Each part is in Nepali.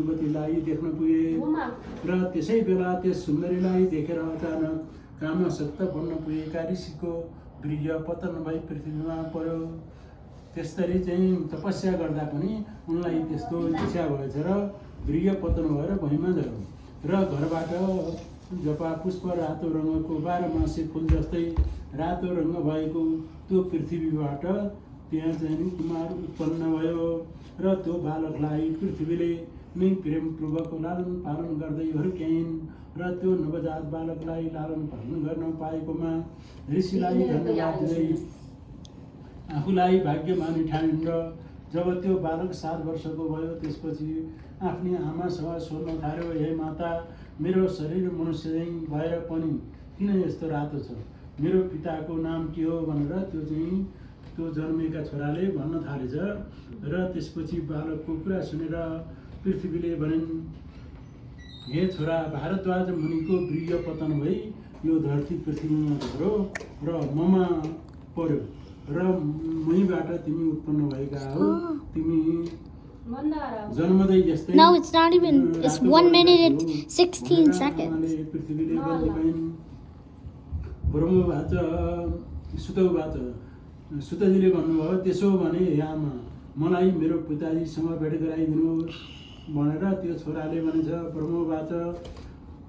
युवतीलाई देख्न पुगे र त्यसै बेला त्यस सुन्दरीलाई देखेर अचानक कामासक्त बन्न पुगेका ऋषिको वीर्य पतन भई पृथ्वीमा पर्यो। त्यसरी चाहिँ तपस्या गर्दा पनि उनलाई त्यस्तो इच्छा भएछ र वीर्य पतन भएर भुइँमा झऱ्यो र घरबाट जपा पुष्प रातो रङको 12 मासे फुल जस्तै रातो रङ भएको त्यो पृथ्वीबाट त्यहाँ चाहिँ कुमार उत्पन्न भयो र त्यो बालकलाई पृथ्वीले नै प्रेमपूर्वक लालन पालन गर्दै हुर्क्याइन् र त्यो नवजात बालकलाई लालन पालन गर्न पाएकोमा ऋषिलाई धन्यवाद दिँदै आफूलाई भाग्यमानी ठानिन् र जब त्यो बालक 7 वर्षको भयो त्यसपछि आफ्नी आमासँग सोध्न थाल्यो, हे माता, मेरो शरीर मनुष्य चाहिँ भएर पनि किन यस्तो रातो छ, मेरो पिताको नाम के हो भनेर त्यो जन्मेका छोराले भन्न थालेछ। र त्यसपछि बालकको कुरा सुनेर पृथ्वीले भनिन्, हे छोरा, भारद्वाज मुनिको वीर्य पतन भई यो धरती पृथ्वीमा झर्यो र ममा पर्यो र महीबाट तिमी उत्पन्न भएका हो। तिमी जन्मदै जस्तै No, it's not even. It's 1 minute and 16 seconds. पृथ्वीले बन्दिपाइन्। ब्रह्मवाच सुतौवाच, सुतजीले भन्नुभयो, त्यसो भने हे आमा, मलाई मेरो पिताजीसँग भेट गराइदिनुहोस् भनेर त्यो छोराले भनेछ। ब्रह्मवाच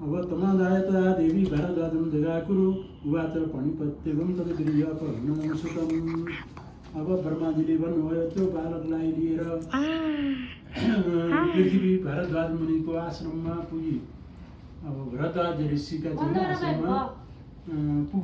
अब तमादायता देवी भारद्वाजं जगाकुरु उवाच पणिपत्यगं तद्वीर्य अपहरणं सुतम्। अब ब्रह्माजीले भन्नुभयो, त्यो बालकलाई लिएर पृथ्वी भारद्वाज मुनिको आश्रममा पुगी। अब भारद्वाज ऋषिका आश्रममा